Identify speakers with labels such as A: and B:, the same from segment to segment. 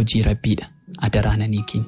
A: Hojii Rabbiidha. Adaraa naniikiin.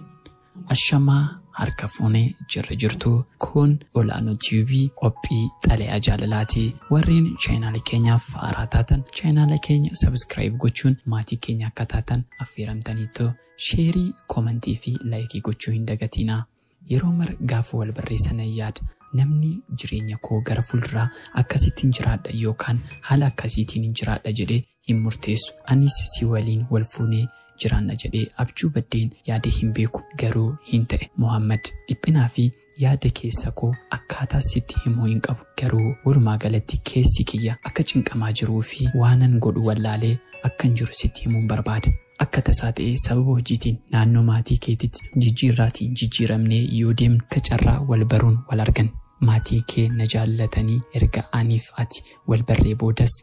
A: Ashamaa harka fuunee jirra jirtu kun Olaanoo TV qophii xalayaa jaalalaati. Warreen chaayinaala keenyaaf haaraa taatan chaayinaala keenya sabiskiraayib gochuun maatii keenya akka taatan affeeramtaniittu sheerii, koomantii fi laayikii gochuu hin dagatinaa. Yeroo mara gaafa wal barreessan yaada. Namni jireenya koo gara fuulduraa akkasittiin jiraadha yookaan haala akkasiitiin jiraadha jedhee hin murteessu. Anis si waliin wal fuunee jiraanna jedhee abjuu baddeen yaadee hin beeku garuu hin ta'e. Muhammad dhiphinaa fi yaada keessa koo akkaataa sitti himuu hin qabu. Garuu walumaa galatti keessi kiyya akka cinqamaa jiruu fi waanan godhu wallaalee akkan jiru sitti himuun barbaada. Akka tasaa ta'ee sababa hojiitiin naannoo maatii keetitti jijjiirraatiin jijjiiramnee yoo deemnu akka carraa wal baruun wal argan. Maatii kee na jaallatanii erga aniif ati wal barree boodas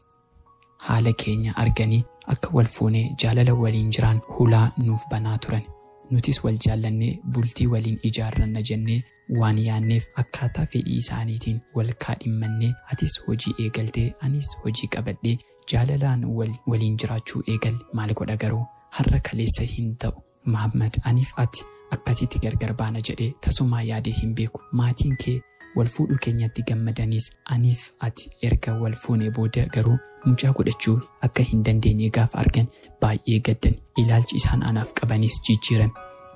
A: haala keenya arganii akka wal fuunee jaalala waliin jiraan hulaa nuuf banaa turan. Nutis wal jaallannee bultii waliin ijaarranna jennee waan yaanneef akkaataa fedhii isaaniitiin wal kaadhimmannee atis hojii eegaltee anis hojii qabadhee jaalalaan waliin jiraachuu eegalle. Maal godha garuu har'a kaleessa hin ta'u. Muhammad aniif ati akkasitti gargar baana jedhee tasumaa yaadee hin beeku. Maatiin kee wal fuudhuu keenyatti gammadaniis aniif ati erga wal fuunee booda garuu mucaa godhachuu akka hin dandeenye gaafa argan baay'ee gaddan. Ilaalchi isaan anaaf qabanis jijjiirame.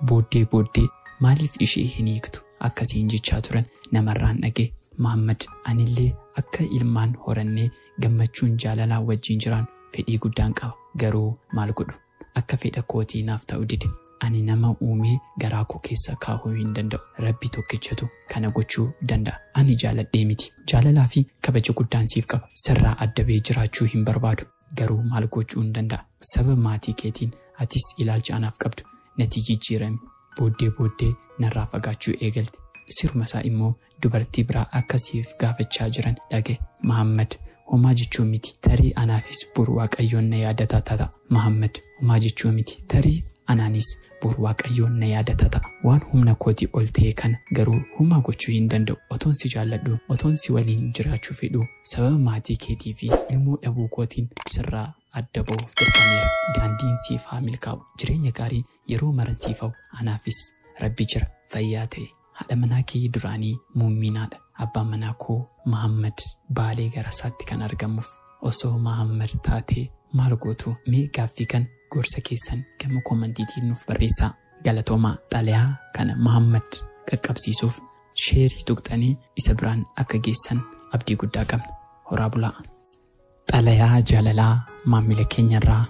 A: Booddee booddee maaliif ishee hin hiiktu akkasiin jechaa turan namarraan dhagee. Muhammad anillee akka ilmaan horannee gammachuun jaalalaa wajjin jiraan fedhii guddaan qaba. Garuu maal godhu? Akka fedha kootii naaf ta'u dide. Ani nama uumee garaa koo keessa kaahuu hin danda'u. Rabbi tokkichatu kana gochuu danda'a. Ani jaaladhee miti. Jaalalaa fi kabaja guddaan siif qaba. Sirraa adda ba'ee jiraachuu hin barbaadu. Garuu maal gochuu hin danda'a? Sababa maatii keetiin atis ilaalcha anaaf qabdu natti jijjiirame. Booddee booddee narraa fagaachuu eegalte. Siruma isaa immoo dubartii biraa akkasiif gaafachaa jiran dhagaye. Muhammad homaa jechuu miti. Tarii anaafis boru Waaqayyoon na yaadataa ta'a. Muhammad homaa jechuu miti. Tarii anaanis boru Waaqayyoon na yaadataa ta'a. Waan humna kootii ol ta'e kana garuu homaa gochuu hin danda'u. Otoon si jaalladhu, otoon si waliin jiraachuu fedhu sababa maatii keetii fi ilmoo dhabuu kootiin sirraa adda ba'uuf dirqameera. Daandiin siif haa milkaa'u. Jireenya gaarii yeroo maran siif hawwu. Anaafis Rabbi jira. Fayyaa ta'e. Haadha manaa kee duraanii muumminaadha. Abbaan manaa koo Muhammad Baalee gara isaatti kan argamuuf osoo Muhammad taatee maal gootu? Mee gaaffii kana gorsa keessan gama koomantiitiin nuuf barreessaa. Galatoomaa. Xalayaa kana Muhammad qaqqabsiisuuf sheerii tuqxanii isa biraan akka geessan abdii guddaa qabna. Horaa bulaa. Xalayaa jaalalaa maamila keenyarraa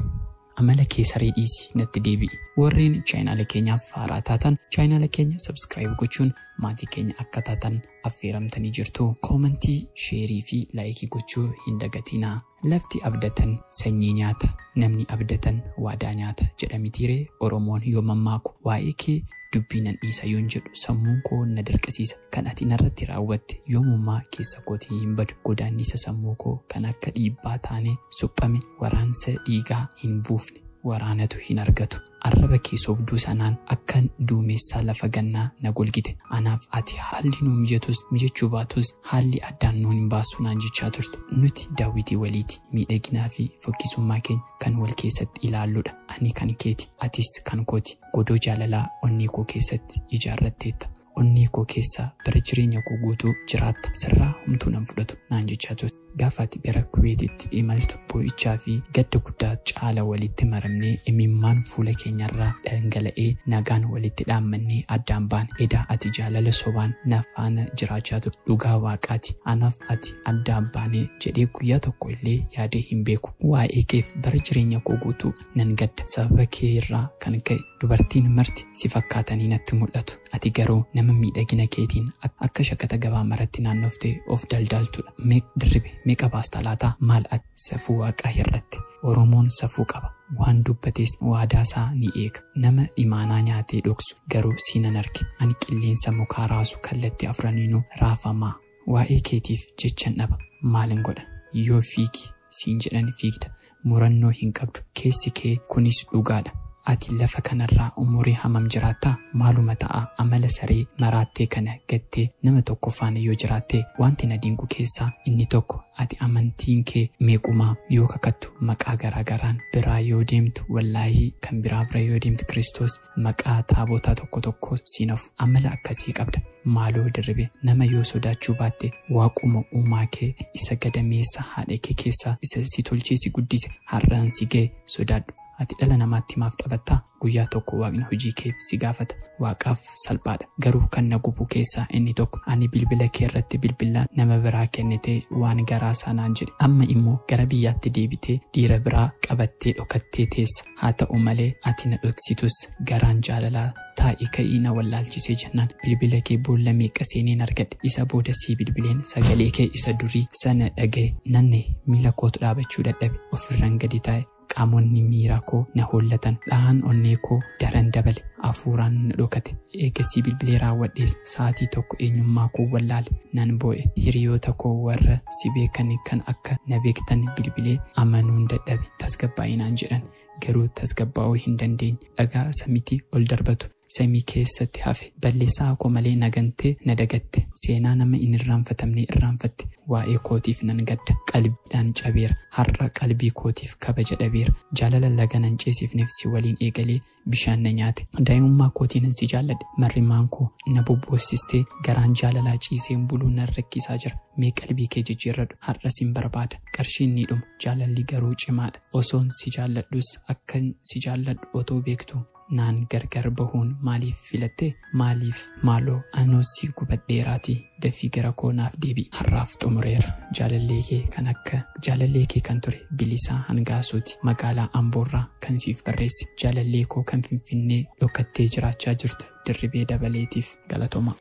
A: amala kee saree dhiisi natti deebi'i. Warreen chaayinaala keenyaaf haaraa taatan chaayinaala keenya sabskiraayib gochuun maatii keenya akka taatan affeeramtanii jirtu. Koomantii, sheerii fi laayikii gochuu hin dagatinaa. Lafti abdatan sanyii nyaata, namni abdatan waadaa nyaata jedhamitiiree Oromoon yoo mammaaku. Waa'ee kee dubbii nan dhiisa yoon jedhu sammuun koo na dirqisiisa. Kan ati narratti raawwatte yoomummaa keessa kootii hin badu. Godaannisa sammuu koo kan akka dhiibbaa taanee suphame waraansa dhiigaa hin buufne waraanatu hin argatu. Arraba kee sobduu sanaan akkan duumessaa lafa gannaa na golgite. Anaaf ati haalli nu mijatus mijachuu baatus haalli addaan nu hin baasu naan jechaa turte. Nuti daawwitii waliiti. Miidhaginaa fi fokkisummaa keenya kan wal keessatti ilaalludha. Ani kan keeti, atis kan kooti. Godoo jaalalaa onnee koo keessatti ijaarratteetta. Onnee koo keessaa bara jireenya koo guutuu jiraatta. Sirraa homtuu nan fudhatu naan jechaa turte. Gaafa ati gara Kuweetitti imaltu boo'ichaa fi gadda guddaa caala walitti maramnee imimmaan fuula keenyarraa dhangala'ee nagaan walitti dhaammannee addaan baane. Edaa ati jaalala sobaan na faana jiraachaa turte. Dhugaa waaqaati. Anaaf ati addaan baanee jedhee guyyaa tokko illee yaadee hin beeku. Waa'ee keef bara jireenya koo guutuu nan gadda. Sababa kee irraa kan ka'e dubartiin marti si fakkaatanii natti mul'atu. Ati garuu nama miidhagina keetiin akka shakata gabaa maratti naannoftee of daldaaltudha. Meeqa dirribe meeqa baasta laataa? Maal ati safuu waaqaa hir'atte? Oromoon safuu qaba. Waan dubbates waadaasaa ni eega. Nama imaanaa nyaatee dhoksu garuu siinan arge. Ani qilleensa mukaa raasu kallattii afraniinuu raafamaa. Waa'ee keetiif jechan dhaba. Maalin godha? Yoo fiigi siin jedhan fiigda. Murannoo hin qabdu. Keessi kee kunis dhugaadha. Ati lafa kanarraa umurii hammam jiraattaa? Maaluma ta'a amala saree maraattee kana gattee nama tokko faana yoo jiraatte wanti na dinqu keessaa inni tokko ati amantiin kee meequmaa yoo kakattu maqaa garaagaraan biraa yoo deemtu wallaahii kan biraa bira yoo deemtu Kiristoos maqaa taabotaa tokko tokko siin hafu amala akkasii qabda. Maaloo Dirribe nama yoo sodaachuu baatte waaquma uumaa kee isa gadameessa haadha kee keessaa isa si tolchee si guddise har'aan si ga'e sodaadhu. Ati dhala namaatti maaf taphattaa? Guyyaa tokko waaqni hojii keef si gaafata. Waaqaaf salphaadha. Garuu kan na gubu keessaa inni tokko ani bilbila kee irratti bilbilaa nama biraa kennitee waan garaa sanaan jedhe. Amma immoo gara biyyaatti deebitee dhiira biraa qabattee dhokattee teessa. Haa ta'u malee ati na dhoksitus garaan jaalalaa taa'ii ka'ii na wallaalchisee jennaan bilbila kee boolla meeqa seeneen argadhe. Isa booda sii bilbileen sagalee kee isa durii sana dhaga'e. Nanne miila kootu dhaabachuu dadhabe. Ofirraan gadi taa'e. Qaamonni miira koo na hollatan. Dhahaan onnee koo daran dabale. Hafuuraan na dhokate. Eegasii bilbilee raawwadhees sa'aatii tokko eenyummaa koo wallaale. Nan boo'e. Hiriyoota koo warra si beekan kan akka na beektan bilbilee amanuun dadhabe. Tasgabbaa'inaan jedhan. Garuu tasgabbaa'uu hin dandeenye. Dhagaa samiitti ol darbatu. Samii keessatti hafe. Balleessaa koo malee na gantee na dagatte. Seenaa nama hin irraanfatamne irraanfatte. Waa'ee kootiif nan gadda. Qalbiidhaan cabeera. Har'a qalbii kootiif kabaja dhabeera. Jaalala laga nan ceesifneef si waliin eegalee bishaan na nyaate. Daa'imummaa kootiin si jaalladhe. Marrimaan koo na bobboosistee garaan jaalalaa ciiseen buluu nan rakkisaa jira. Mee qalbii kee jijjiirradhu. Har'a sin barbaada. Qarshiin ni dhuma. Jaalalli garuu cimaadha. Osoon si jaalladhus akkan si jaalladhu otoo beektu naan gargar bahuun maaliif filatte? Maaliif? Maaloo anoo si gubadheeraatii dafii gara koo naaf deebi'i. Har'aaf xumureera. Jaalallee kee kan akka jaalallee kee kan ture Bilisaa Hangaasuuti. Magaalaa Amboorraa kan siif barreesse. Jaalallee koo kan Finfinnee dhokattee jiraachaa jirtu Dirribee Dabaleetiif galatooma.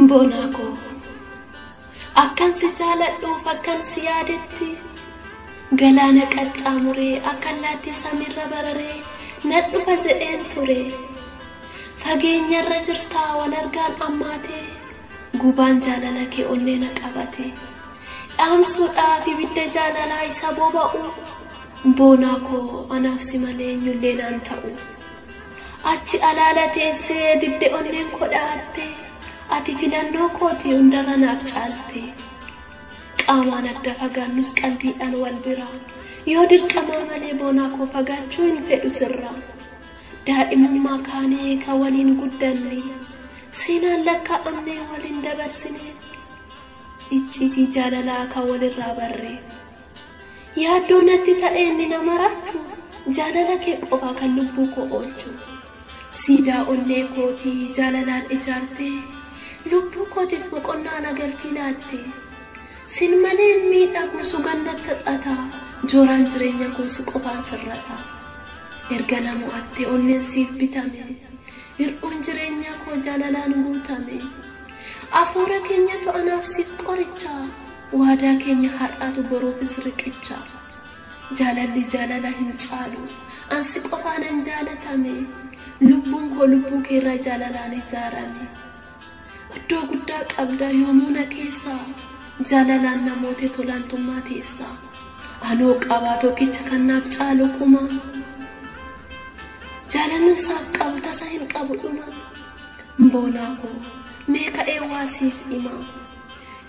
B: Boonaa koo akkan si jaaladhuuf akkan si yaadetti galaana qaxxaamuree akka allaattii samiirra bararee nan dhufa jedheen ture. Fageenyarra jirtaa wal argaan ammaatee gubaan jaalala kee onnee na qabate. Dhaamsuudhaaf ibidda jaalalaa isa boba'u boonaa koo anaaf si malee eenyullee naan ta'u. Achi alaala teessee didde onneen koo dha'atte. Ati filannoo kootii hundarra naaf caalte. Qaamaan adda fagaannus qalbiidhaan wal bira. Yoo dirqamaa malee boonaa koo fagaachuu hin fedhu sirra. Daa'imummaa kaanee kan waliin guddanne. Seenaan lakkaa'amnee waliin dabarsine. Icciitii jaalalaa kan walirraa barre. Yaaddoo natti ta'e inni nama raachu. Jaalala kee qofaa kan lubbuu koo oolchu. Siidaa onnee kootii jaalalaan ijaarte. Lubbuu kootiif boqonnaa na galfii laatte. Sin malee miidhagu sugannatti hir'ata. Jooraan jireenya koo si qofaan sirrata. Erga na mo'atte onneen siif bitame. Hir'uun jireenya koo jaalalaan guutame. Afuura keenyatu anaaf siif qoricha. Waadaa keenya har'aatu boruufis riqicha. Jaalalli jaalala hin caalu. Ansi qofaanan jaalatame. Lubbuun koo lubbuu keerraa jaalalaan ijaarame. Iddoo guddaa qabda yoomuu na keessaa. Jaalalaan namoota tolaantummaa teessaa. Anoo qabaa tokkicha kan naaf caalu kuma. Jaalalli isaaf qabu tasa hin qabu dhuma. Boonaa koo mee ka'ee waa siif hima.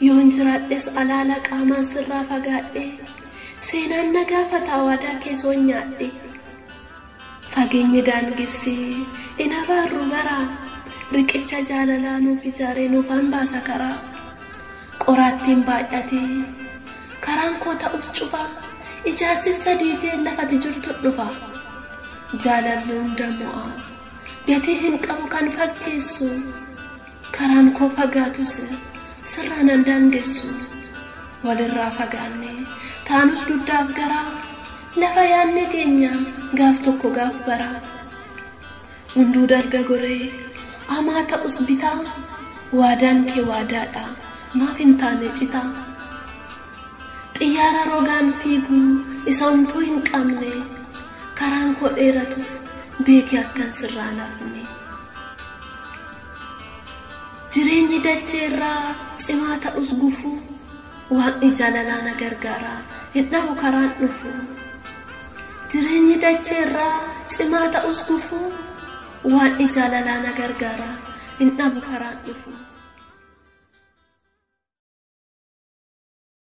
B: Yoon jiraadhes alaala qaamaan sirraa fagaadhe. Seenaan na gaafataa waadaa keessoon nyaadhe. Fageenyi daangessee hin abaarru baraa. Riqicha jaalalaa nuuf ijaaree nuuf hambaasa karaa. Qoraattiin baay'atee karaan koo ta'us cufa. Ijaarsicha diigee lafati jirtu dhufa. Jaalalli hunda mo'a. Gatii hin qabu kan fakkeessu. Karaan koo fagaatus sirraa nan daangessu. Walirraa fagaanne taanus duddaaf garaa. Lafa yaadne keenya gaaf tokko gaaf baraa. Hunduu darga goree amaa ta'us bitaa. Waadaan kee waadaadha maaf hin taane citaa. Xiyyaara rogaan fiiguu isa homtuu hin qabne. Karaan koo dheeratus beekee akkan sirraa nafne. Jireenyi dachee irraa Cimaa ta'us gufuu, waaqni jaalalaa na gargaara, hin dhabu karaan dhufu. Jireenyi dacheerraa cimaa ta'us gufuu, waaqni jaalalaa na gargaara, hin dhabu karaan dhufu.